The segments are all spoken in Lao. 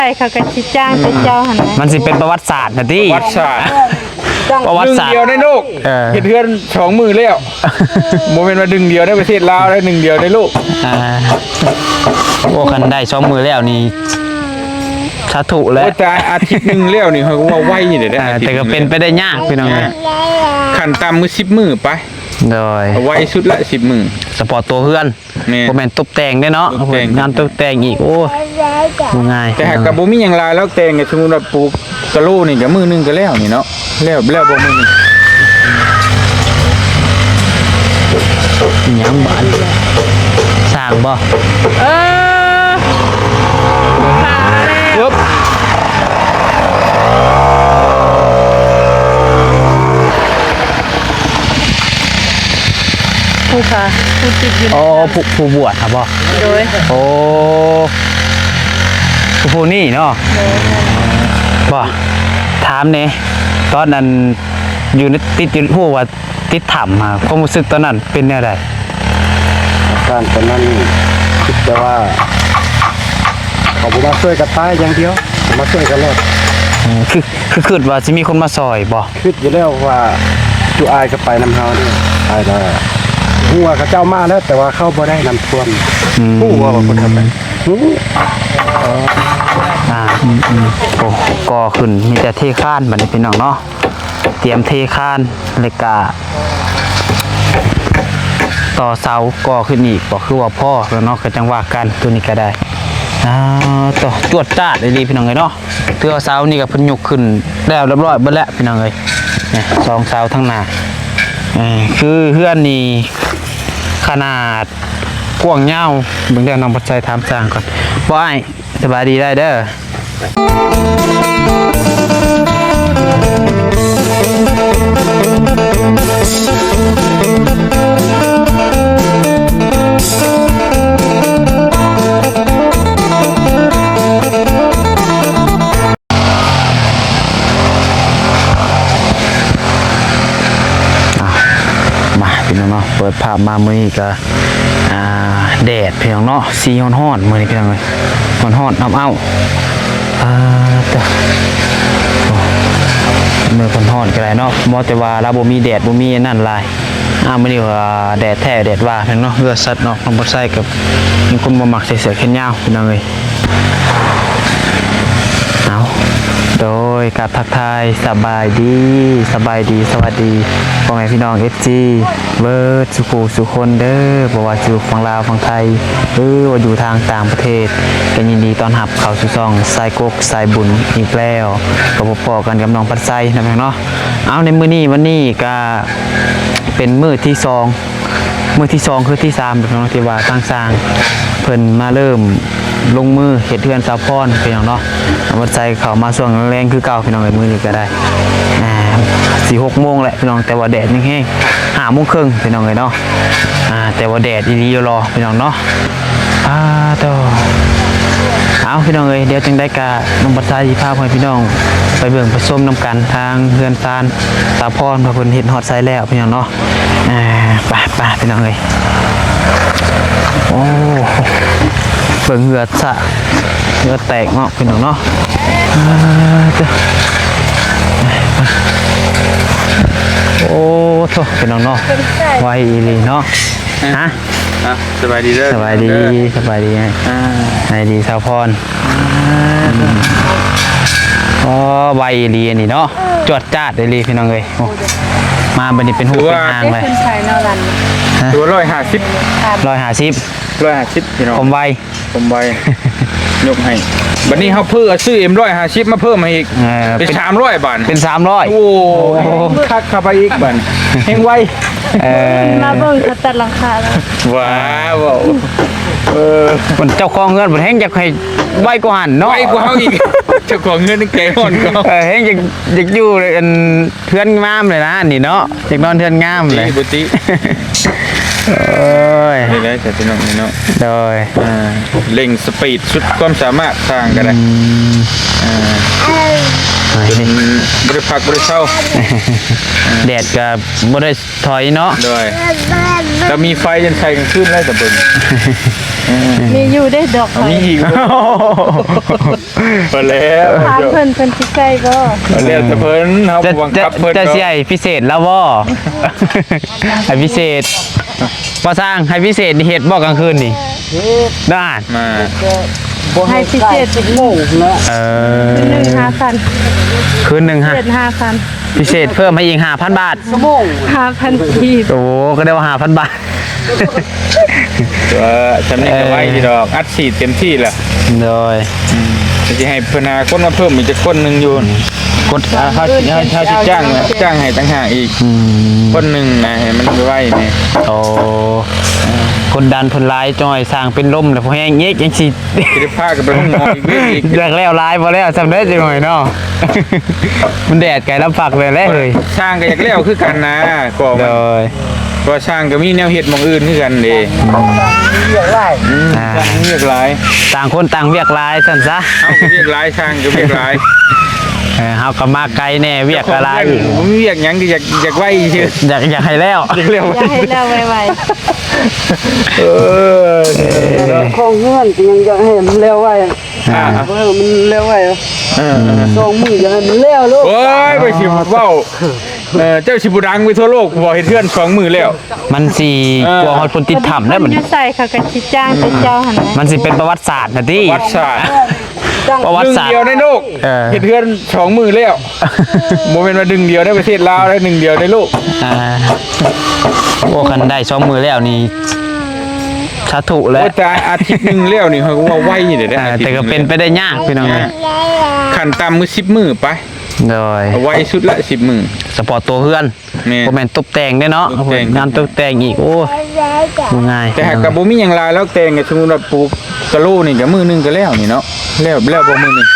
ໄປ ເຂົາກໍຊິຈ້າງແຕ່ເຈົ້າຫັ້ນນະ ມັນຊິເປັນປະຫວັດສາດນະຕິ ປະຫວັດສາດ ປະຫວັດສາດ ໜຶ່ງດຽວໃນໂລກ ເອີ ເຮັດເຮືອນສອງມື້ແລ້ວ ບໍ່ແມ່ນວ່າໜຶ່ງດຽວໃນປະເທດລາວ ແລະ ໜຶ່ງດຽວໃນໂລກ ອ່າ ໂອ້ ຄັນໄດ້ສອງມື້ແລ້ວນີ້ ສາທຸແຫຼະ ໂອ້ ແຕ່ອາທິດໜຶ່ງແລ້ວນີ້ ເຮົາກໍວ່າໄວນີ້ແຫຼະ ອ່າ ອາທິດ ແຕ່ກໍເປັນໄປໄດ້ຍາກ ພີ່ນ້ອງເອີຍ ຂັ້ນຕ່ຳຄືສິບມື້ໄປ ໂດຍ ໄວສຸດລະສິບມື້ ສະເພາະຕົວເຮືອນ ແມ່ນ ບໍ່ແມ່ນຕົບແຕ່ງເດ້ເນາະ ຕົບແຕ່ງ ງານຕົບແຕ່ງອີກ ໂອ້ຍ ບໍ່ງ່າຍ ແຕ່ຫາກກໍບໍ່ມີຫຍັງຫຼາຍດອກ ແຕ່ງກໍສົມມຸດວ່າປູກກະໂລນີ້ກໍມື້ໜຶ່ງກໍແລ້ວນີ້ເນາະ ແລ້ວ ແລ້ວບໍ່ມື້ໜຶ່ງ ອີຫຍັງບາດນີ້ ສ້າງບໍ່? ເອີ ເອີບ ຜູ້ພາ ຜູ້ຕິດຢູ່ ອໍ ຜູ້ ຜູ້ບວດຫັ້ນບໍ່? ໂດຍ ໂອ້ ຜູ້ ຜູ້ນີ້ເນາະ ໂດຍ ບໍ່ ຖາມແດ່ ຕອນນັ້ນຢູ່ໃນ ຕິດຢູ່ ຮູ້ວ່າຕິດຖ້ຳຫັ້ນ ຄວາມຮູ້ສຶກຕອນນັ້ນເປັນແນວໃດ? ອາການຕອນນັ້ນຄິດແຕ່ວ່າ ເຂົາບໍ່ມາຊ່ວຍກັນຕາຍຢ່າງດຽວ ເຂົາມາຊ່ວຍກັນໂລດ ຄື ຄືຄິດວ່າຊິມີຄົນມາຊ່ອຍບໍ່? ຄິດຢູ່ແລ້ວວ່າ ຈຸອ້າຍກໍໄປນຳເຮົາເດ້ ອ້າຍກໍຮູ້ວ່າເຂົາເຈົ້າມາແລ້ວ ແຕ່ວ່າເຂົາບໍ່ໄດ້ນ້ຳຖ້ວມ ອືມ ຮູ້ວ່າເພິ່ນເຂົ້າໄປ ຮູ້ ອ່າ ອືມໆ ໂອ້ ກໍຂຶ້ນ ມີແຕ່ເທຄານບັດນີ້ ພີ່ນ້ອງເນາະ ຕຽມເທຄານ ແລ້ວກະຕໍ່ເສົາກໍ່ຂຶ້ນອີກ ກໍຄືວ່າພໍແລ້ວເນາະ ກໍຈັ່ງວ່າກັນ ໂຕນີ້ກໍໄດ້ ອ່າ ໂຕ ຈວດຈາດອີ່ຫຼີ ພີ່ນ້ອງເອີຍເນາະ ເທື່ອເສົານີ້ກໍເພິ່ນຍົກຂຶ້ນແລ້ວຮຽບຮ້ອຍເບິດແລ້ວ ພີ່ນ້ອງເອີຍ ນີ້ສອງເສົາທາງໜ້າ ເອີ ຄືເຮືອນນີ້ຂະໜາດກວ້າງຍາວ ເບິ່ງເດີ ນ້ອງບັດໄຊຖາມຊ່າງກ່ອນ ບໍ່ອ້າຍ? ສະບາຍດີໄດ້ເດີ ອ່ະ ມາ ພີ່ນ້ອງເນາະ ເປີດພາບມາມື້ນີ້ກະ ອ່າ ແດດ ພີ່ນ້ອງເນາະ ສີຮ້ອນໆ ມື້ນີ້ ພີ່ນ້ອງເອີຍ ຮ້ອນໆ ອ້າວໆ ອ່າ ເຕີ ມື້ເພິ່ນຮ້ອນກໍໄດ້ເນາະ ບໍ່ແຕ່ວ່າລາວບໍ່ມີແດດ ບໍ່ມີອັນນັ້ນຫຼາຍ ອ່າ ມື້ນີ້ວ່າແດດແທ້ແດດວ່າ ພີ່ນ້ອງເນາະ ເຮືອສັດນອກ ນ້ອງບໍ່ໃສ່ ກໍມີຄົນບໍ່ມັກໃສ່ເສື້ອແຂນຍາວ ພີ່ນ້ອງເອີຍ. ເອົາ ໂດຍ ກາບທັກທາຍສະບາຍດີ ສະບາຍດີ ສະຫວັດດີ ພໍ່ແມ່ພີ່ນ້ອງ ເອັຟຊີ ເບິດສູ່ຜູ້ສູ່ຄົນເດີ ບໍ່ວ່າຢູ່ຝັ່ງລາວ ຝັ່ງໄທ ຫຼືວ່າຢູ່ທາງຕ່າງປະເທດ ກໍຍິນດີຕ້ອນຮັບເຂົ້າສູ່ຊ່ອງສາຍກົກສາຍບຸນອີກແລ້ວ ກໍພົບພໍ້ກັນກັບນ້ອງພັດໄຊນະພີ່ນ້ອງເນາະ. ເອົາ ໃນມື້ນີ້ ວັນນີ້ກໍເປັນມື້ທີສອງ ມື້ທີສອງຄືທີສາມ ພີ່ນ້ອງ ທີ່ວ່າທາງຊ່າງເພິ່ນມາເລີ່ມລົງມືເຮັດເຮືອນສາວພອນ ພີ່ນ້ອງເນາະ. ວັດໄຊເຂົ້າມາຊ່ວງແລງໆ ຄືເກົ່າ ພີ່ນ້ອງເອີຍ ມື້ນີ້ກໍໄດ້ ອ່າ ສີ່ຫົກໂມງແຫຼະ ພີ່ນ້ອງ ແຕ່ວ່າແດດຍັງແຮງ ຫ້າໂມງເຄິ່ງ ພີ່ນ້ອງເອີຍເນາະ. ອ່າ ແຕ່ວ່າແດດອີ່ຫຼີຢູ່ຫຼໍ ພີ່ນ້ອງເນາະ. ອ່າ ໂຕ ເອົາ ພີ່ນ້ອງເອີຍ ດຽວຈັ່ງໃດກໍນ້ອງບັດໄຊຊິພາພໍ່ແມ່ພີ່ນ້ອງໄປເບິ່ງໄປຊົມນຳກັນ ທາງເຮືອນຊານສາວພອນ ວ່າເພິ່ນເຮັດຮອດໃສແລ້ວ ພີ່ນ້ອງເນາະ. ອ່າ ໄປໆ ພີ່ນ້ອງເອີຍ ໂອ້ ເບິ່ງເຫື່ອຊະ ເຫື່ອແຕກເນາະ ພີ່ນ້ອງເນາະ. ອ່າ ເຈົ້າ ໂອ້ ໂທ້ ພີ່ນ້ອງເນາະ ໄວອີ່ຫຼີເນາະ. ຮະ ອ່ະ ສະບາຍດີເດີ ສະບາຍດີ ເດີ ສະບາຍດີ ອ່າ ສະບາຍດີສາວພອນ. ອ່າ ອໍ ໄວອີ່ຫຼີອັນນີ້ເນາະ ຈວດຈາດອີ່ຫຼີ ພີ່ນ້ອງເອີຍ. ໂອ້ ມາບັດນີ້ເປັນຮູບເປັນຮ່າງເລີຍ ຂຶ້ນໄປເນາະ ລັນ ຮະ ຕົວຮ້ອຍຫ້າສິບ ຮ້ອຍຫ້າສິບ ຮ້ອຍຫ້າສິບ ພີ່ນ້ອງ ຄວາມໄວ ຄວາມໄວ ຍົກໃຫ້. ບັດນີ້ເຮົາເພີ່ມ ຊື້ເອັມຮ້ອຍຫ້າສິບມາເພີ່ມໃຫ້ອີກ ເອີ ເປັນ ເປັນສາມຮ້ອຍບາດ ເປັນສາມຮ້ອຍ. ໂອ້ ຄັກເຂົ້າໄປອີກບາດ ແຮງໄວ. ເອີ ມາເບິ່ງເຂົາຕັດຫຼັງຄາແລ້ວ ວ້າວ ເອີ ເພິ່ນເຈົ້າຂອງເຮືອນເພິ່ນແຮງຢາກໃຫ້ໄວກວ່າຫັ້ນເນາະ ໄວກວ່າເຮົາອີກ ເຈົ້າຂອງເຮືອນຍັງໃຈຮ້ອນກວ່າເຮົາ ເອີ ແຮງຢາກ ຢາກຢູ່ອັນເຮືອນງາມເລີຍນະ ອັນນີ້ເນາະ ຢາກນອນເຮືອນງາມເລີຍ ບໍ່ຕິ ເອີຍ ນີ້ແຫຼະ ພີ່ນ້ອງເນາະ ໂດຍ ອ່າ ເລັ່ງສະປີດສຸດຄວາມສາມາດ ຊ່າງກໍໄດ້ ອືມ ອ່າ ເປັນບໍ່ໄດ້ພັກບໍ່ໄດ້ເຊົາ ແດດກໍບໍ່ໄດ້ ຖອຍເນາະ ໂດຍ ກໍມີໄຟຈົນໃສ່ກາງຄືນແລ້ວ ແຕ່ເບິ່ງ ເອີ ມີຢູ່ເດ້ດອກ ມີອີກ ພໍແລ້ວ ຖາມເພິ່ນ ເພິ່ນຊິໃສ່ບໍ່ ແລ້ວແຕ່ເພິ່ນ ເຮົາບໍ່ບັງຄັບເພິ່ນ ຈະ ຈະຊິໃຫ້ພິເສດລາວບໍ່ ໃຫ້ພິເສດ ບໍ່ຊ່າງ ໃຫ້ພິເສດນີ້ເຮັດບໍ່ກາງຄືນນີ້ ເຮັດ ນັ້ນ ມາ ໃຫ້ພິເສດ ສິບໂມງນະ ເອີ ຄືນໜຶ່ງຫ້າພັນ ຄືນໜຶ່ງຫ້າ ພິເສດຫ້າພັນ ພິເສດເພີ່ມໃຫ້ອີກຫ້າພັນບາດ ຊົ່ວໂມງ ຫ້າພັນກີບ ໂອ້ ກໍໄດ້ວ່າຫ້າພັນບາດ ວ່າຊ່ຳນີ້ກໍໄວຢູ່ດອກ ອັດສີດເຕັມທີ່ແລ້ວ ໂດຍ ອືມ ຊິໃຫ້ເພິ່ນຫາຄົນມາເພີ່ມອີກຈັກຄົນໜຶ່ງຢູ່ ກົດ ອ່າ ເຮົາ ເຮົາ ເຮົາຊິຈ້າງ ຈ້າງໃຫ້ຕ່າງຫາກອີກ ອືມ ຄົນໜຶ່ງນະ ໃຫ້ມັນໄວໆແດ່ ໂອ້ ກົດດັນເພິ່ນຫຼາຍ ຈ້ອຍສ້າງເປັນລົມແລ້ວ ແຮງອີກ ຈັ່ງຊິ ຊິໄດ້ພາກັນໄປໂຮງໝໍອີກເວຍອີກ ຢາກແລ້ວຫຼາຍບໍ່ແລ້ວຊ່ຳໃດຈັກໜ້ອຍເນາະ ມັນແດດໄກລຳພັກແລ້ວເຮີ້ຍ ຊ່າງກໍຢາກແລ້ວຄືກັນນະ ກໍ ໂດຍ ວ່າຊ່າງກໍມີແນວເຮັດໝ່ອງອື່ນຄືກັນເດ້ ວຽກຫຼາຍ ອືມ ອ່າ ຊ່າງວຽກຫຼາຍ ຕ່າງຄົນຕ່າງວຽກຫຼາຍຊັ້ນຊະ ເຮົາກໍວຽກຫຼາຍ ຊ່າງກໍວຽກຫຼາຍ ເອີ ເຮົາກໍມາໄກແດ່ ວຽກກໍຫຼາຍອີກ ບໍ່ມີວຽກຫຍັງ ກໍຢາກ ຢາກໄວຊື່ ຢາກ ຢາກໃຫ້ແລ້ວ ຢາກແລ້ວ ຢາກໃຫ້ແລ້ວໄວໆ ເອີ ຂອງເຮືອນກໍຍັງຢາກໃຫ້ມັນແລ້ວໄວ ອ່າ ເອີ ມັນແລ້ວໄວ ເອີ ສອງມື້ຢາກໃຫ້ມັນແລ້ວໂລດ ໂອ້ຍ ໄປຊິເວົ້າ ເອີ ເຈົ້າຊິບໍ່ດັງໄປທົ່ວໂລກ ພໍເຮັດເຮືອນສອງມື້ແລ້ວ ມັນຊິ ເອີ ກົວຮອດຄົນຕິດຖ້ຳແລ້ວບັດນີ້ ຢູ່ໃສເຂົາກໍຊິຈ້າງແຕ່ເຈົ້າຫັ້ນນະ ມັນຊິເປັນປະຫວັດສາດຫັ້ນຕິ ປະຫວັດສາດ ປະຫວັດສາດ ໜຶ່ງດຽວໃນໂລກ ເອີ ເຮັດເຮືອນສອງມື້ແລ້ວ ບໍ່ແມ່ນວ່າໜຶ່ງດຽວໃນປະເທດລາວເດ້ ໜຶ່ງດຽວໃນໂລກ ອ່າ ໂອ້ ຄັນໄດ້ສອງມື້ແລ້ວນີ້ ສາທຸແຫຼະ ໂອ້ ແຕ່ອາທິດໜຶ່ງແລ້ວນີ້ ເຮົາກໍວ່າໄວເດ້ ອາ ແຕ່ກໍເປັນໄປໄດ້ຍາກພີ່ນ້ອງເອີຍ ຂັ້ນຕ່ຳຄືສິບມື້ໄປ ໂດຍ ໄວສຸດລະສິບມື້ ສະເພາະຕົວເຮືອນ ແມ່ນ ບໍ່ແມ່ນຕົບແຕ່ງເດ້ເນາະ ຕົບແຕ່ງ ງານຕົບແຕ່ງອີກ ໂອ້ຍ ບໍ່ງ່າຍ ແຕ່ຫາກກໍບໍ່ມີຫຍັງຫຼາຍດອກ ແຕ່ງກໍສົມມຸດວ່າປູກກະໂລນີ້ກໍມື້ໜຶ່ງກໍແລ້ວນີ້ເນາະ ແລ້ວ ແລ້ວບໍ່ມື້ໜຶ່ງ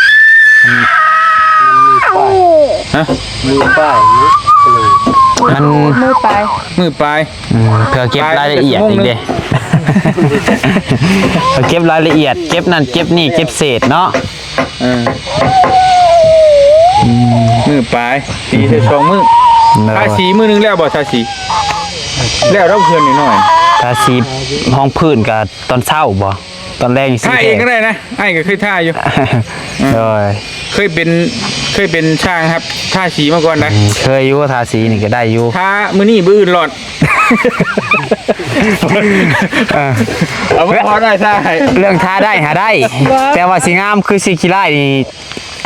ມັນມີປ້າຍ ຮະ ມີປ້າຍເນາະ ມັນມື້ປາຍ ມື້ປາຍ ອືມ ເພື່ອເກັບລາຍລະອຽດອີກເດ້ ເກັບລາຍລະອຽດ ເກັບນັ້ນເກັບນີ້ ເກັບເສດເນາະ ເອີ ອືມ ມື້ປາຍ ຕີໃສ່ສອງມື້ ໂດຍ ທາສີມື້ໜຶ່ງແລ້ວບໍ່ ທາສີ ແລ້ວດອກເຮືອນນ້ອຍໆ ທາສີຮອງພື້ນກໍຕອນເຊົ້າບໍ່ ຕອນແລງຊິ ທາເອງກໍໄດ້ນະ ອ້າຍກໍເຄີຍທາຢູ່ ໂດຍ ເຄີຍເປັນ ເຄີຍເປັນຊ່າງຮັບທາສີມາກ່ອນນະ ອືມ ເຄີຍຢູ່ ທາສີນີ້ກໍໄດ້ຢູ່ ທາມື້ນີ້ມື້ອື່ນລອດ ເອີ ເອົາມາຂໍໄດ້ ທາໃຫ້ ເລື່ອງທາໄດ້ຫາໄດ້ ແຕ່ວ່າຊິງາມຄືຊິຂີ້ຮ້າຍນີ້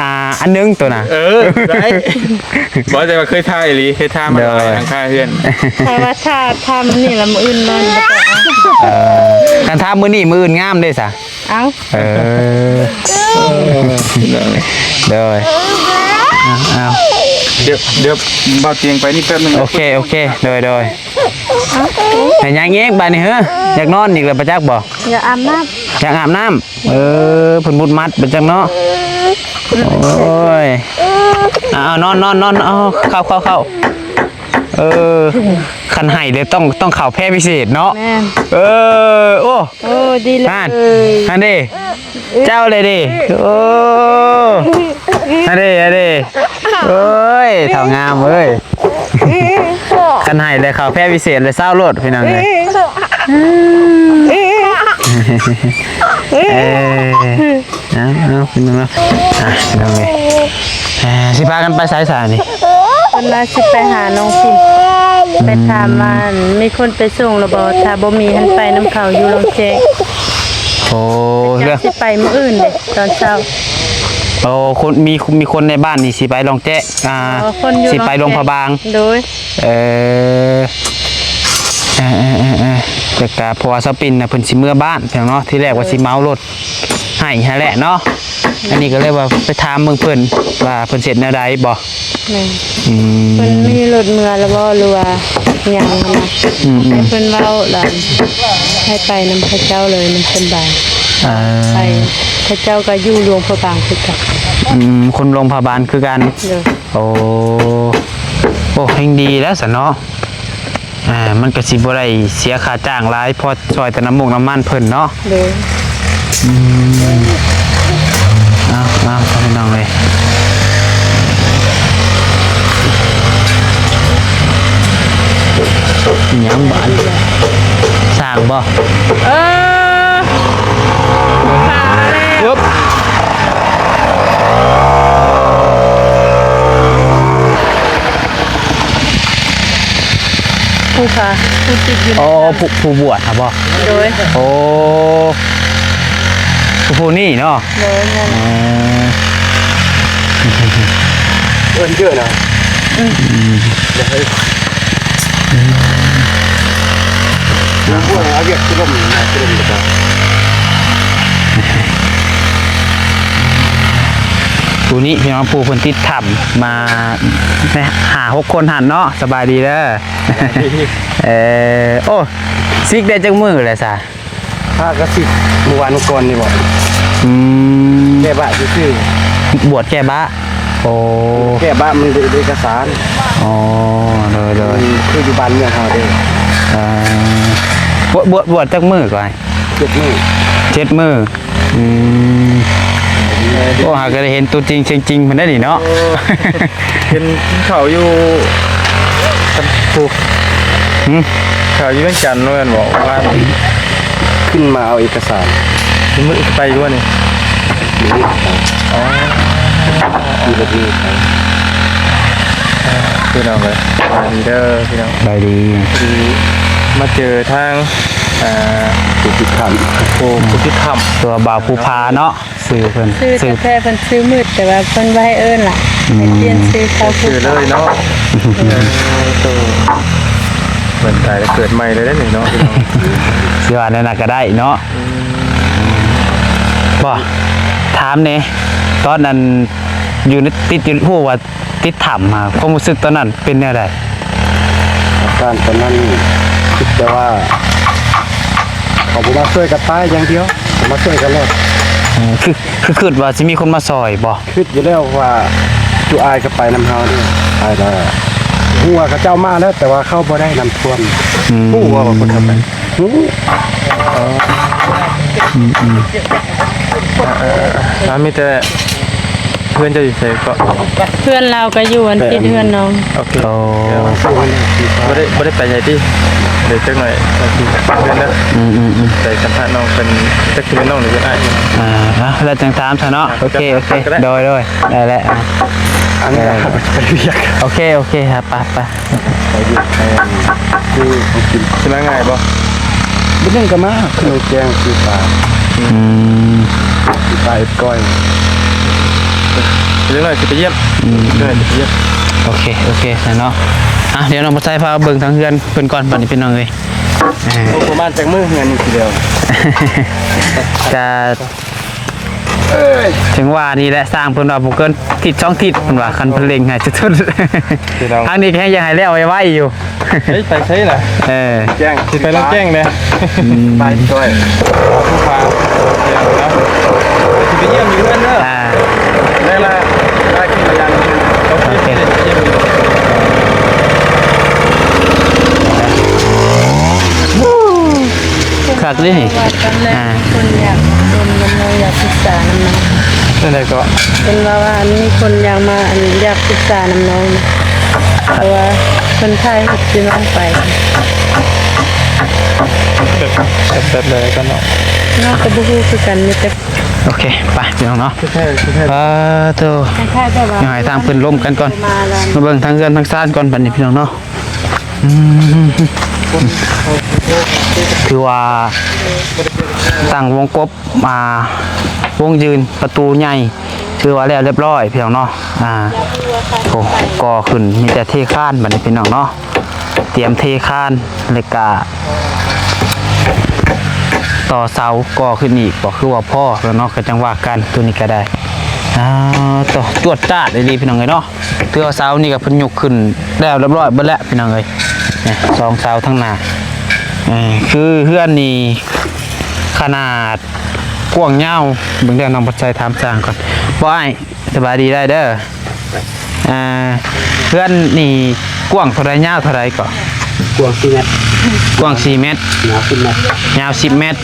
ອ່າ ອັນໜຶ່ງໂຕນະ ເອີ ໄດ້ ບໍ່ ແຕ່ວ່າເຄີຍທາອີ່ຫຼີ ເຄີຍທາມາຫຼາຍ ໂດຍ ທາງຄາເຮືອນ ຖ້າວ່າທາ ທາມື້ນີ້ລະມື້ອື່ນນອນບໍ່ຕ້ອງເອົາ ເອີ ຄັນທາມື້ນີ້ມື້ອື່ນງາມເດ້ສະ ເອົາ ເອີ ໂດຍ ເອົາ ດຽວ ດຽວບ່າວຕຽງໄປນີ້ແປັບໜຶ່ງ ໂອເຄ ໂອເຄ ໂດຍ ໂດຍ ເອົາ ເຮັດຫຍັງອີກບາດນີ້ເຮີ ຢາກນອນອີກແລ້ວບໍ່ຈັກບໍ່ ຢາກອາບນ້ຳ ຢາກອາບນ້ຳ ເອີ ເພິ່ນມຸດມັດເປັນຈັ່ງເນາະ ໂອ້ຍ ເອົາ ນອນ ນອນ ນອນ ເອົາ ເຂົ້າ ເຂົ້າ ເຂົ້າ ເອີ ຄັນໃຫ້ເດ້ຕ້ອງ ຕ້ອງເຂົ້າແພພິເສດເນາະ ແມ່ນ ເອີ ໂອ້ ໂອ້ ດີເລີຍ ຫັ້ນເດ້ ເຈົ້າເລີຍເດ້ ໂອ້ ຫັ້ນເດ້ ຫັ້ນເດ້ ໂອ້ຍ ເຖົ້າງາມເອີຍ ຄັນໃຫ້ແລ້ວເຂົ້າແພພິເສດເລີຍ ຊາວໂລດພີ່ນ້ອງເອີຍ ເອີ ເອົາ ເອົາ ພີ່ນ້ອງເນາະ ອ່ະ ພີ່ນ້ອງເອີຍ ເອີ ຊິພາກັນໄປໃສຊະນີ້ ເພິ່ນວ່າຊິໄປຫານ້ອງພິມ ໄປຖາມວ່າ ອືມ ມີຄົນໄປສົ່ງແລ້ວບໍ່ ຖ້າບໍ່ມີຫັ້ນໄປນຳເຂົາຢູ່ລອງແຈ້ງ ໂອ້ ເຈົ້າຊິໄປມື້ອື່ນເດ້ຕອນເຊົ້າ ໂອ້ ຄົນ ມີ ມີຄົນໃນບ້ານນີ້ຊິໄປລອງແຈ້ງ ອ່າ ເອີ ຄົນຢູ່ ຊິໄປຫຼວງພະບາງ ໂດຍ ເອີ ເອີ ເອີ ເອີ ເອີ ແຕ່ກະເພາະວ່າສາວປິນນະ ເພິ່ນຊິເມືອບ້ານເນາະ ທີແລກວ່າຊິເໝົາລົດໃຫ້ຫັ້ນແຫຼະເນາະ ອັນນີ້ກໍເລີຍວ່າໄປຖາມເບິ່ງເພິ່ນວ່າເພິ່ນເຮັດແນວໃດບໍ່ ແມ່ນ ອືມ ເພິ່ນມີລົດເມືອແລ້ວບໍ່ ຫຼືວ່າຍັງຫັ້ນນະ ອືມໆ ແຕ່ເພິ່ນເວົ້າລະ ໃຫ້ໄປນຳເຂົາເຈົ້າເລີຍ ມັນສະບາຍ ເອີ ໄປ ເຂົາເຈົ້າກໍຢູ່ຫຼວງພະບາງຄືກັນ ອືມ ຄົນຫຼວງພະບາງຄືກັນ ໂດຍ ໂອ້ ໂອ້ ແຮ່ງດີແລ້ວຊັ້ນເນາະ ອ່າ ມັນກໍຊິບໍ່ໄດ້ເສຍຄ່າຈ້າງຫຼາຍ ພໍຊ່ອຍແຕ່ນ້ຳມູກນ້ຳມັນເພິ່ນເນາະ ໂດຍ ອືມ ເອົາ ເອົາ ພີ່ນ້ອງເອີຍ ຫຍັງບາດ ສ້າງບໍ່ ເອີ ຜູ້ຕິດຢູ່ໃນ ອໍ ຜູ້ ຜູ້ບວດຫັ້ນບໍ່? ໂດຍ ໂອ້ ຜູ້ ຜູ້ນີ້ເນາະ? ໂດຍ ນັ້ນ ອໍ ເອີ້ນເຈີນະ ອືມ ເອີຍ ອືມ ແລ້ວພວກເຮົາວຽກຄືລົມນະ ຄືລົມແລ້ວກໍ ຜູ້ນີ້ພີ່ນ້ອງ ຜູ້ເພິ່ນຕິດຖ້ຳມາ ຫ້າຫົກຄົນຫັ້ນເນາະ. ສະບາຍດີເດີ. ເອີ ໂອ້ ສິກໄດ້ຈັກມື້ແລ້ວຊະ? ພະກະສິກມື້ວານມື້ກ່ອນນີ້ບໍ? ອືມ ແກ້ບາດຊື່ໆ ບວດແກ້ບາດ. ໂອ້ ແກ້ບາດມັນເອກະສານ. ອໍ ໂດຍໆ ອືມ ຄືຢູ່ບ້ານເມືອງເຮົາເດ້. ເອີ ບວດ ບວດ ບວດຈັກມື້ກ່ອນ? ເຈັດມື້ ເຈັດມື້. ອືມ ໂອ້ ຫາກະໄດ້ເຫັນຕົວຈິງສຽງຈິງເພິ່ນໄດ໋ນີ້ເນາະ. ເອີ ເຫັນກິນເຂົ້າຢູ່ ໂອ້ ຫື? ເຂົ້າຢູ່ວຽງຈັນແມ່ນບໍ່? ວານ ຂຶ້ນມາເອົາເອກະສານ. ມື້ໄປຢູ່ບໍ່ນີ້? ມື້ໄປ. ອໍ ມີລົດມີໄປ. ພີ່ນ້ອງເອີຍ ສະບາຍດີເດີພີ່ນ້ອງ. ສະບາຍດີ. ພໍດີມາເຈີທາງ ອ່າ ຜູ້ຕິດຖ້ຳ ຜູ້ ຜູ້ຕິດຖ້ຳ ຕົວບ່າວພູຜາເນາະ ຊື່ເພິ່ນ. ຊື່ ຊື່ ແທ້ໆເພິ່ນຊື່ມືດ ແຕ່ວ່າເພິ່ນບໍ່ໃຫ້ເອີ້ນລະ. ອືມ ໃຫ້ປ່ຽນຊື່ເຂົາ ຊື່ເລີຍເນາະ. ເອີ ໂຕ ເກີດຕາຍແລ້ວເກີດໃໝ່ເລີຍເດ້ນີ້ເນາະ. ຊິວ່າແນວນັ້ນກໍໄດ້ເນາະ. ອືມ ບໍ່ ຖາມແດ່ ຕອນນັ້ນຢູ່ໃນ ຕິດຢູ່ ຮູ້ວ່າ ຕິດຖ້ຳ ຄວາມຮູ້ສຶກຕອນນັ້ນເປັນແນວໃດ? ອາການຕອນນັ້ນຄິດແຕ່ວ່າ ເຂົາບໍ່ມາຊ່ວຍກັນຕາຍຢ່າງດຽວ ເຂົາມາຊ່ວຍກັນໂລດ. ເອີ ຄື ຄືຄິດວ່າຊິມີຄົນມາຊ່ອຍບໍ່? ຄິດຢູ່ແລ້ວວ່າຈຸອ້າຍກໍໄປນຳເຮົາເດ້ ອ້າຍກໍຮູ້ວ່າເຂົາເຈົ້າມາແລ້ວ ແຕ່ວ່າເຂົ້າບໍ່ໄດ້ ນ້ຳຖ້ວມ. ອືມ ຮູ້ວ່າຄົນເຂົ້າໄປ? ຮູ້. ອືມໆ ອ່າ ມີແຕ່ ເພື່ອນເຈົ້າຢູ່ໃສເກາະ? ເພື່ອນລາວກໍຢູ່ອັນຕິດເຮືອນນ້ອງ. ໂອເຄ. ໂອ້ ບໍ່ໄດ້ ບໍ່ໄດ້ໄປໃສຕິ? ເດີຈັກໜ້ອຍ ເພື່ອນເດີ. ອືມໆໆ ໄປສຳພາດນ້ອງເພິ່ນ ຈັກຊິແມ່ນນ້ອງຫຼືເປັນອ້າຍ. ອ່າ ແລ້ວຈັ່ງຖາມຊະເນາະ. ໂອເຄ ໂອເຄ ໂດຍໆ ໄດ້ແລ້ວ. ອັນນີ້ໄປວຽກ. ໂອເຄ ໂອເຄ ໄປ ໄປ. ໄປຢູ່ ໄປ ຊື້ຂອງກິນ. ຊິມາງ່າຍບໍ່? ມື້ໜຶ່ງກໍມາ ຂຶ້ນນ້ອງແຈ້ງຊື້ປາ. ອືມ ຊື້ປາເຮັດກ້ອຍ. ເລັກນ້ອຍຊິໄປຢ້ຽມ. ອືມ ເລັກນ້ອຍຊິໄປຢ້ຽມ. ໂອເຄ ໂອເຄ ຊັ້ນເນາະ. ອ່ະ ດຽວນ້ອງບໍ່ໃສ່ພາເບິ່ງທາງເຮືອນເພິ່ນກ່ອນ ບັດນີ້ພີ່ນ້ອງເອີຍ. ເອີ ປະມານຈັກມື້ເຮືອນນີ້ຊິແລ້ວ? ກະ ເອີຍ ເຖິງວ່ານີ້ແຫຼະ ຊ່າງເພິ່ນວ່າບໍ່ເກີນທິດສອງທິດ ເພິ່ນວ່າ ຄັນເພິ່ນເລັ່ງໃຫ້ສຸດໆ. ພີ່ນ້ອງ ທາງນີ້ກໍແຮງຢາກໃຫ້ແລ້ວໄວໆຢູ່. ເຮີ້ຍ ໄປໃສລະ? ເອີ ແຈ້ງ ຊິໄປລອງແຈ້ງເດ້. ອືມ ໄປຊ່ວຍຜູ້ພາ ຊິໄປຢ້ຽມຢູ່ເຮືອນເດີ. ອ່າ ໄດ້ລະ ໄດ້ກິນມາຢ່າງໜຶ່ງ. ໂອເຄ ໂອເຄ ໄປຢ້ຽມຢູ່. ຄັກເດ້ນີ້. ວ່າຕອນແລກ ອ່າ ຄົນຢາກລົມນຳນ້ອງ ຢາກສຶກສານຳນ້ອງ. ຈັ່ງໃດເກາະ? ເພິ່ນວ່າ ວ່າອັນມີຄົນຢາກມາ ອັນ ຢາກສຶກສານຳນ້ອງ ເພາະວ່າເພິ່ນຖ່າຍຮູບຊື່ນ້ອງໄປ. ແຊບໆເລີຍກັນເນາະ. ນ້ອງກໍບໍ່ຮູ້ຄືກັນ ມີແຕ່ ໂອເຄ ໄປພີ່ນ້ອງເນາະ. ເອີ ໂຕ ໃຫ້ທາງເພິ່ນລົມກັນກ່ອນ ມາເບິ່ງທາງເຮືອນທາງຊານກ່ອນ ບັດນີ້ພີ່ນ້ອງເນາະ. ອືມ ຖືວ່າຕັ້ງວົງກົບ ອ່າ ວົງຢືນປະຕູໃຫຍ່ ຖືວ່າແລ້ວລຽບຮ້ອຍພີ່ນ້ອງເນາະ. ອ່າ ໂອ້ ກໍ່ຂຶ້ນ ມີແຕ່ເທຄານບັດນີ້ພີ່ນ້ອງເນາະ. ຕຽມເທຄານ ແລ້ວກະຕໍ່ເສົາກໍ່ຂຶ້ນອີກ ກໍຄືວ່າພໍແລ້ວເນາະ ກໍຈັ່ງວ່າກັນ. ໂຕນີ້ກໍໄດ້ ອ່າ ໂຕ ຈວດຈາດອີ່ຫຼີພີ່ນ້ອງເອີຍເນາະ. ຖືວ່າເສົານີ້ກໍເພິ່ນຍົກຂຶ້ນແລ້ວລຽບຮ້ອຍເບິດແລ້ວພີ່ນ້ອງເອີຍ. ນີ້ສອງເສົາທາງໜ້າ ເອີ ຄືເຮືອນນີ້ຂະໜາດກວ້າງຍາວ ເບິ່ງເດີ ນ້ອງບໍ່ໃສ່ ຖາມຊ່າງກ່ອນ. ບໍ່ອ້າຍ ສະບາຍດີໄດ້ເດີ. ອ່າ ເຮືອນນີ້ກວ້າງເທົ່າໃດ ຍາວເທົ່າໃດເກາະ? ກວ້າງສີ່ແມັດ ກວ້າງສີ່ແມັດ ຍາວສິບແມັດ ຍາວສິບແມັດ.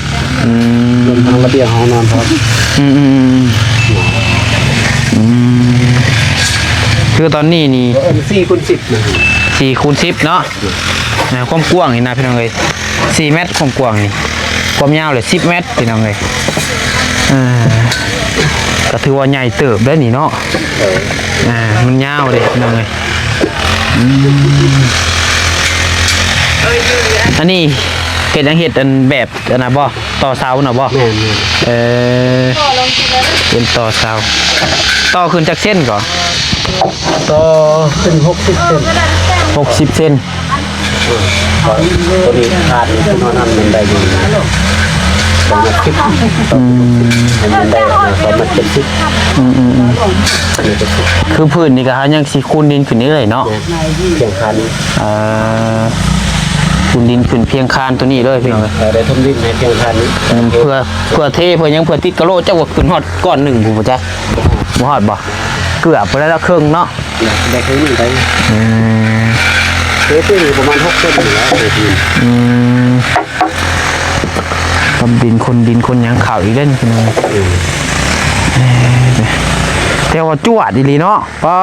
ອືມ ລວມທັງລະບຽງຫ້ອງນອນພ້ອມ. ອືມໆໆ ອືມ ຄືຕອນນີ້ນີ້ ເອີ ສີ່ຄູນສິບນະ ສີ່ຄູນສິບເນາະ. ອ່າ ຄວາມກວ້າງນີ້ນະພີ່ນ້ອງເອີຍ ສີ່ແມັດ ຄວາມກວ້າງນີ້ ຄວາມຍາວເລີຍສິບແມັດ ພີ່ນ້ອງເອີຍ. ອ່າ ກໍຖືວ່າໃຫຍ່ເຕີບໄດ໋ນີ້ເນາະ. ເອີ ອ່າ ມັນຍາວເດ້ພີ່ນ້ອງເອີຍ. ອືມ ອັນນີ້ເຮັດຫຍັງ? ເຮັດອັນແບບອັນນັ້ນບໍ່? ຕໍ່ເສົານະບໍ່? ແມ່ນໆ ເອີ ເປັນຕໍ່ເສົາ. ຕໍ່ຂຶ້ນຈັກເຊັນກໍ? ຕໍ່ຂຶ້ນຫົກສິບເຊັນ. ຫົກສິບເຊັນ. ຕົວນີ້ຄາດນີ້ຄືເຮົານຳມັນໄດ້ຢູ່ສອງແມັດສິບ. ອືມ ໃຫ້ມັນໄດ້ສອງແມັດເຈັດສິບ. ອືມໆໆ ນີ້ກໍຄືພື້ນນີ້ກໍຫາຍັງຊິຄູນດິນຂຶ້ນເລື້ອຍເນາະ. ແມ່ນ ພຽງຄານນີ້ ເອີ ຄູນດິນຂຶ້ນພຽງຄານຕົວນີ້ເລີຍພີ່ນ້ອງເອີຍ. ເອີ ໄດ້ຖົມດິນໃຫ້ພຽງຄານນີ້. ອືມ ເພື່ອ ເພື່ອເທ ເພື່ອຫຍັງ ເພື່ອຕິດກະໂຫຼ ຈັກວ່າຂຶ້ນຮອດກ້ອນໜຶ່ງພຸ້ນບໍ່ຈັກ. ບໍ່ຮອດບໍ່? ເກືອບໄປແລ້ວເຄິ່ງເນາະ. ໄດ້ເຄິ່ງໜຶ່ງໄປ. ອືມ ເອີ ເທປະມານຫົກເຊັນນີ້ແຫຼະ. ອືມ ອືມ ກັບດິນ ຄົນດິນຄົນຫຍັງເຂົ້າອີກເດ້ພີ່ນ້ອງ. ອືມ ເອີ ແຕ່ວ່າຈວດອີ່ຫຼີເນາະ. ປາ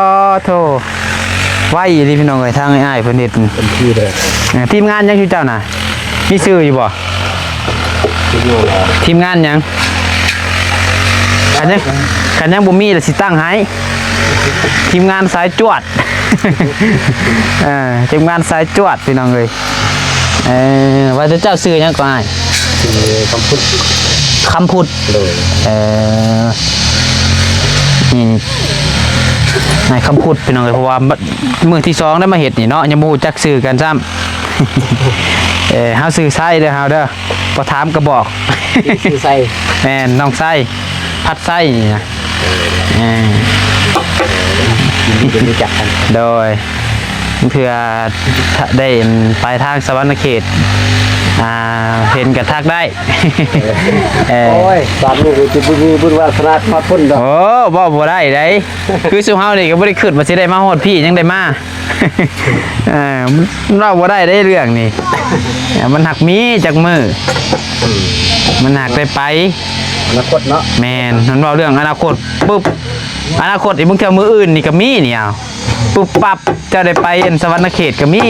ໂທ ໄວອີ່ຫຼີພີ່ນ້ອງເອີຍ ທາງອ້າຍເພິ່ນເຮັດ. ເປັນທີ່ເລີຍ. ເອີ ທີມງານຫຍັງຊື່ເຈົ້ານະ ມີຊື່ຢູ່ບໍ່? ທີມງານຫຍັງ? ຄັນຍັງ ຄັນຍັງບໍ່ມີລະຊິຕັ້ງໃຫ້ ທີມງານສາຍຈວດ. ເອີ ທີມງານສາຍຈວດພີ່ນ້ອງເອີຍ. ເອີ ວ່າແຕ່ເຈົ້າຊື່ຫຍັງກໍອ້າຍ? ຊື່ຄຳພຸດ. ຄຳພຸດ. ໂດຍ. ເອີ ນີ້ ນີ້ ນາຍຄຳພຸດພີ່ນ້ອງເອີຍ ເພາະວ່າມື້ທີສອງໄດ້ມາເຮັດນີ້ເນາະ ຍັງບໍ່ຮູ້ຈັກຊື່ກັນຊ້ຳ. ເອີ ເຮົາຊື່ໄຊເດີ ເຮົາເດີ ບໍ່ຖາມກໍບອກ. ຊື່ໄຊ. ແມ່ນ ນ້ອງໄຊ ພັດໄຊນີ້ນະ. ເອີ ຍິນດີໄດ້ຮູ້ຈັກກັນ. ໂດຍ. ເທື່ອໄດ້ໄປທາງສະຫວັນນະເຂດ ອ່າ ເຫັນກະທັກໄດ້. ເອີ ໂອ້ຍ ບາດນີ້ກໍຊິບໍ່ມີບຸນວາສະໜາຮອດພຸ້ນດອກ. ໂອ້ ເວົ້າບໍ່ໄດ້ໃດ. ຄືຊຸມເຮົານີ້ກໍບໍ່ໄດ້ຄິດວ່າຊິໄດ້ມາຮອດພີ້ ຍັງໄດ້ມາ. ເອີ ມັນເວົ້າບໍ່ໄດ້ເດ້ເລື່ອງນີ້. ມັນຫາກມີຈັກມື້ ອືມ ມັນຫາກໄດ້ໄປ ອະນາຄົດເນາະ. ແມ່ນ ມັນເວົ້າເລື່ອງອະນາຄົດປຶບ ອະນາຄົດອີກ ບາງເທື່ອມື້ອື່ນນີ້ກໍມີນີ້ ເອົາ ປຸບປັບ ເຈົ້າໄດ້ໄປອັນສະຫວັນນະເຂດກໍມີ.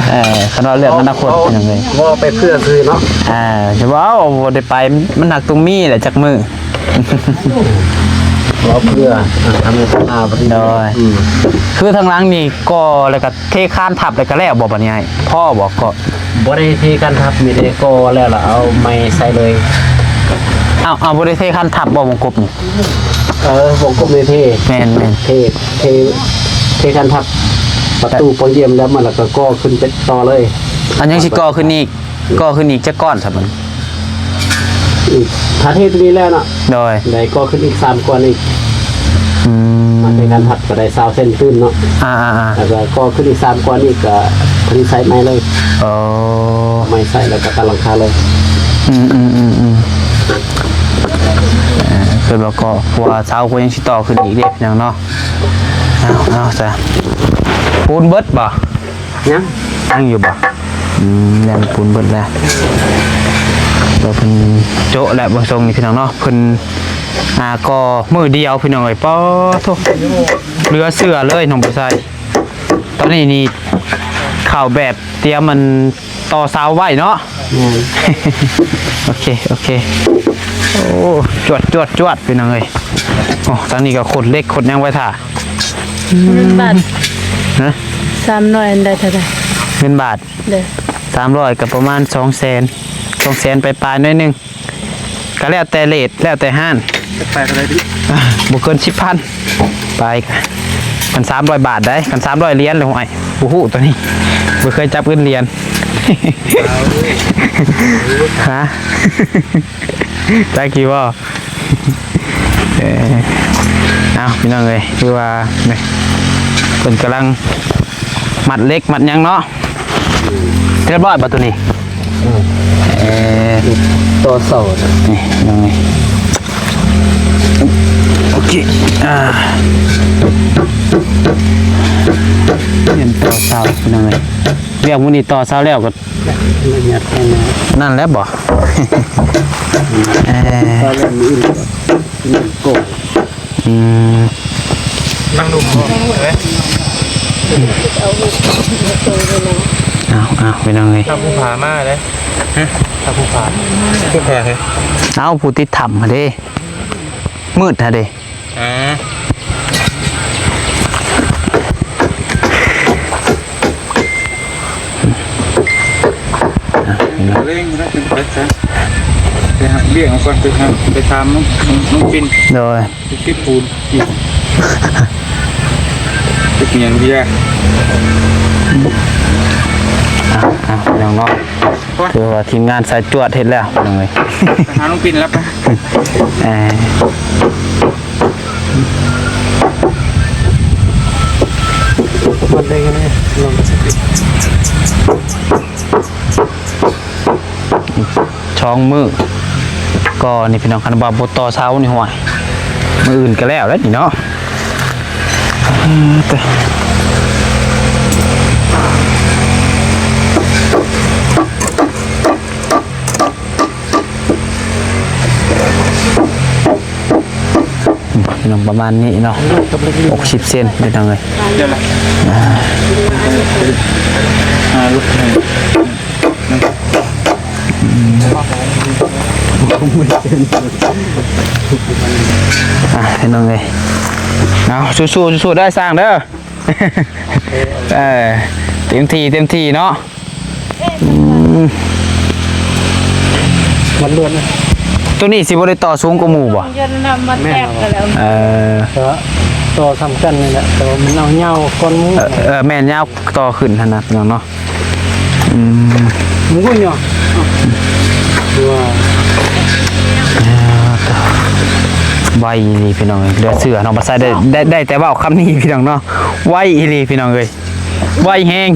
ເອີ ຄັນວ່າເລື່ອງອະນາຄົດເປັນຫຍັງເລີຍ ເວົ້າໄປເພື່ອຊື່ເນາະ. ເອີ ຈະເວົ້າບໍ່ໄດ້ໄປ ມັນຫາກຕ້ອງມີແຫຼະຈັກມື້. ເວົ້າເພື່ອ ອາ ອະນຸໂມທະນາ. ໂດຍ. ອືມ ຄືທາງຫຼັງນີ້ກໍ່ແລ້ວກໍເທຄານທັບແລ້ວກໍແລ້ວບໍ່? ບັດນີ້ອ້າຍ ພໍບໍ່? ກໍບໍ່ໄດ້ເທຄານທັບ ມີແຕ່ກໍ່ແລ້ວລະເອົາໄມ້ໃສ່ເລີຍ. ເອົາ ເອົາ ບໍ່ໄດ້ເທຄານທັບບໍ່ ວົງກົບນີ້? ເອີ ວົງກົບນີ້ເທ. ແມ່ນໆ ເທ ເທ ເທຄານທັບປະຕູປ່ອງຢ້ຽມແລ້ວ ມັນລະກໍກໍ່ຂຶ້ນເປັນຕໍ່ເລີຍ. ອັນຍັງຊິກໍ່ຂຶ້ນອີກ? ກໍ່ຂຶ້ນອີກຈັກກ້ອນຊະບັດ? ອີກ ຖ້າເທຕົວນີ້ແລ້ວເນາະ. ໂດຍ. ໄດ້ກໍ່ຂຶ້ນອີກສາມກ້ອນອີກ. ອືມ ມາໃສ່ກັນທັບກໍໄດ້ຊາວເຊັນຕື່ມເນາະ. ອ່າໆໆ ແລ້ວກໍກໍ່ຂຶ້ນອີກສາມກ້ອນອີກ ກໍເພິ່ນໃສ່ໃໝ່ເລີຍ. ໂອ້ ໃໝ່ໃສ່ແລ້ວກໍຕັ້ງຫຼັງຄາເລີຍ. ອືມໆໆໆ ເອີ ເພິ່ນວ່າກໍ ເພາະວ່າເສົາກໍຍັງຊິຕໍ່ຂຶ້ນອີກເດ້ພີ່ນ້ອງເນາະ. ເອົາ ເອົາຊະ ປູນເບິດບໍ່? ຍັງ ຍັງຢູ່ບໍ່? ອືມ ແລ້ວປູນເບິດແລ້ວ ແລ້ວເພິ່ນໂຈະແລ້ວ ເບິ່ງຊົງນີ້ພີ່ນ້ອງເນາະ ເພິ່ນ ອ່າ ກໍ່ມື້ດຽວພີ່ນ້ອງເອີຍ. ປາໂທ້ ເຫຼືອເຊື່ອເລີຍນ້ອງຜູ້ຊາຍ. ຕອນນີ້ນີ້ເຂົ້າແບບຕຽມມັນຕໍ່ເສົາໄວ້ເນາະ. ແມ່ນ ໂອເຄ ໂອເຄ. ໂອ້ ຈວດ ຈວດ ຈວດ ພີ່ນ້ອງເອີຍ. ໂອ້ ທາງນີ້ກໍຂົນເຫຼັກຂົນຫຍັງໄວ້ຖ້າ. ເງິນບາດ ຮະ? ສາມຮ້ອຍ ອັນໃດເທົ່າໃດ? ເງິນບາດ ໂດຍ ສາມຮ້ອຍ ກໍປະມານສອງແສນ ສອງແສນປາຍໆ ໜ້ອຍໜຶ່ງ ກໍແລ້ວແຕ່ເຣດ ແລ້ວແຕ່ຮ້ານ. ປາຍເທົ່າໃດ? ບໍ່ເກີນສິບພັນປາຍ. ຄັນສາມຮ້ອຍບາດໄດ໋ ຄັນສາມຮ້ອຍຫຼຽນແລ້ວ ຫ້ວຍ ບໍ່ຮູ້ຕົວນີ້ ບໍ່ເຄີຍຈັບເງິນຫຼຽນ. ຮະ? ຈັກຢູ່ບໍ່? ເອີ ເອົາ ພີ່ນ້ອງເອີຍ ຄືວ່ານີ້ ເພິ່ນກຳລັງມັດເຫຼັກມັດຫຍັງເນາະ. ຮຽບຮ້ອຍບໍ່ຕົວນີ້? ເອີ ເອີ ຕໍ່ເສົາ ນີ້ ພີ່ນ້ອງເອີຍ. ໂອເຄ ອ່າ ຕຽມຕໍ່ເສົາ ພີ່ນ້ອງເອີຍ. ວຽກມື້ນີ້ຕໍ່ເສົາແລ້ວກໍ ນັ້ນແຫຼະບໍ່? ເອີ ອືມ ນັ່ງນຸ່ມບໍ່? ເອີ ເອົາ ເອົາ ພີ່ນ້ອງເອີຍ ຖ້າຜູ້ພາມາເດ້. ຮະ? ຖ້າຜູ້ພາ ຜູ້ພາ ເອົາ ຜູ້ຕິດຖ້ຳຫັ້ນເດ້ ມືດຫັ້ນເດ້. ອ່າ ເລັ່ງແລ້ວຈຶ່ງໄປຊະ ໄປຫາ ລ້ຽງເອົາກ່ອນ ໄປຫາ ໄປຖາມນ້ອງ ນ້ອງ ນ້ອງປິນ ໂດຍ ໄປເກັບປູນ ເກັບຫຍັງເບຍ ອ່ະ ອ່ະ ພີ່ນ້ອງເນາະ ໂອ້ຍ ຖືວ່າທີມງານສາຍຈວດເຮັດແລ້ວ ພີ່ນ້ອງເອີຍ ໄປຫານ້ອງປິນແລ້ວໄປ ເອີ ມັນໄດ້ກັນເລີຍ ສອງມື້ກໍນີ້ພີ່ນ້ອງ ຄັນວ່າບໍ່ຕໍ່ເຊົ້ານີ້ ຫ້ວຍ ມື້ອື່ນກໍແລ້ວແລ້ວນີ້ເນາະ ເອີ ແຕ່ ພີ່ນ້ອງ ປະມານນີ້ເນາະ ຫົກສິບເຊັນ ພີ່ນ້ອງເອີຍ ດຽວລະ ອ່າ ອ່າ ລຸກໃຫ້ ອ່າ ພີ່ນ້ອງເອີຍ ເອົາ ສູ້ໆ ສູ້ໆ ເດີ ຊ່າງເດີ ເອີ ເຕັມທີ່ ເຕັມທີ່ເນາະ ອືມ ມັນລວດນະ ໂຕນີ້ຊິບໍ່ໄດ້ຕໍ່ສູງກວ່າໝູ່ບໍ່? ແມ່ນ ເອີ ກໍຕໍ່ສ່ຳກັນນີ້ແຫຼະ ແຕ່ວ່າມັນເອົາຍາວກ່ອນໝູ່ ເອີ ເອີ ແມ່ນ ຍາວຕໍ່ຂຶ້ນຫັ້ນນະ ພີ່ນ້ອງເນາະ ອືມ ໝູ່ກໍຍາວ ວ່າ ອ່າ ໄວອີ່ຫຼີພີ່ນ້ອງເອີຍ ເຫຼືອເຊື່ອເນາະ ບໍ່ໃຊ້ໄດ້ ໄດ້ ໄດ້ແຕ່ເວົ້າຄຳນີ້ພີ່ນ້ອງເນາະ ໄວອີ່ຫຼີພີ່ນ້ອງເອີຍ ໄວແຮງ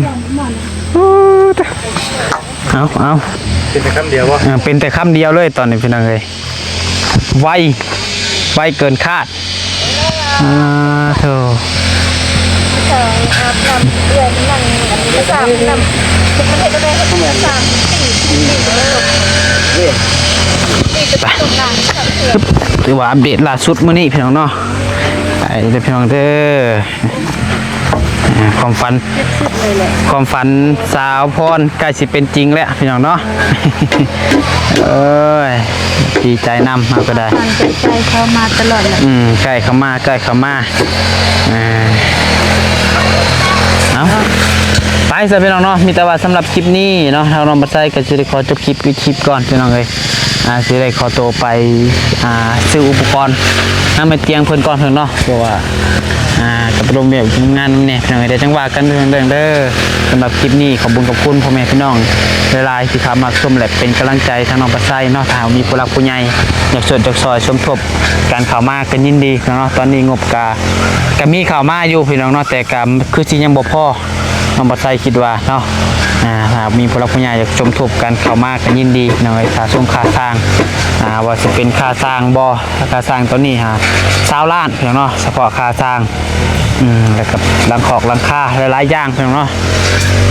ເອົາ ເອົາ ເປັນແຕ່ຄຳດຽວບໍ່? ເອີ ເປັນແຕ່ຄຳດຽວເລີຍຕອນນີ້ພີ່ນ້ອງເອີຍ ໄວ ໄວເກີນຄາດ ອ່າ ໂທ້ ສອງ ອາບນ້ຳ ເອື້ອຍມັນນັ່ງ ອັນນີ້ ສາມ ນ້ຳ ມັນເຮັດໄດ້ ສາມ ສີ່ ສີ່ ໄປ ຖືວ່າອັບເດດລ່າສຸດມື້ນີ້ພີ່ນ້ອງເນາະ ໄປເດີພີ່ນ້ອງເດີ ອ່າ ຄວາມຝັນ ຄວາມຝັນສາວພອນໃກ້ຊິເປັນຈິງແລ້ວພີ່ນ້ອງເນາະ ເອີຍ ດີໃຈນຳ ເຮົາກໍໄດ້ ໃຈເຂົ້າມາຕະຫຼອດແຫຼະ ອືມ ໃກ້ເຂົ້າມາ ໃກ້ເຂົ້າມາ ອ່າ ເອົາ ໄປຊະພີ່ນ້ອງເນາະ ມີແຕ່ວ່າສຳລັບຄລິບນີ້ເນາະ ທາງນ້ອງບັດໄຊກໍຊິໄດ້ຂໍຈົບຄລິບ ປິດຄລິບກ່ອນພີ່ນ້ອງເອີຍ ອ່າ ຊິໄດ້ຂໍໂຕໄປ ອ່າ ຊື້ອຸປະກອນນຳແມ່ຕຽງເພິ່ນກ່ອນເພິ່ນເນາະ ເພາະວ່າ ອ່າ ກໍໄປລົມວຽກງານນຳແດ່ພີ່ນ້ອງເອີຍ ດຽວຈັ່ງວ່າກັນເດີ ເດີ ສຳລັບຄລິບນີ້ ຂອບບຸນຂອບຄຸນພໍ່ແມ່ພີ່ນ້ອງຫຼາຍໆ ທີ່ເຂົ້າມາຊົມ ແລະ ເປັນກຳລັງໃຈທາງນ້ອງປາໄຊເນາະ ຖ້າຫາກມີຜູ້ຫຼັກຜູ້ໃຫຍ່ຢາກຊ່ວຍ ຢາກຊ່ອຍສົມທົບກັນເຂົ້າມາກໍຍິນດີເນາະ ຕອນນີ້ງົບກະ ກະມີເຂົ້າມາຢູ່ພີ່ນ້ອງເນາະ ແຕ່ກະຄືຊິຍັງບໍ່ພໍ ນ້ອງປາໄຊຄິດວ່າເນາະ ອ່າ ຖ້າຫາກມີຜູ້ຫຼັກຜູ້ໃຫຍ່ຢາກສົມທົບກັນເຂົ້າມາກໍຍິນດີເນາະ ຄ່າຊົງຄ່າສ້າງ ອ່າ ວ່າຊິເປັນຄ່າສ້າງບໍ່ ຄ່າສ້າງຕອນນີ້ຫາຊາວລ້ານພີ່ນ້ອງເນາະ ສະເພາະຄ່າສ້າງ ອືມ ແລ້ວກໍຫຼັງຄອກຫຼັງຄາຫຼາຍໆຢ່າງພີ່ນ້ອງເນາະ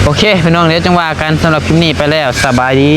ໂອເຄພີ່ນ້ອງ ດຽວຈັ່ງວ່າກັນ ສຳລັບຄລິບນີ້ໄປແລ້ວ ສະບາຍດີ.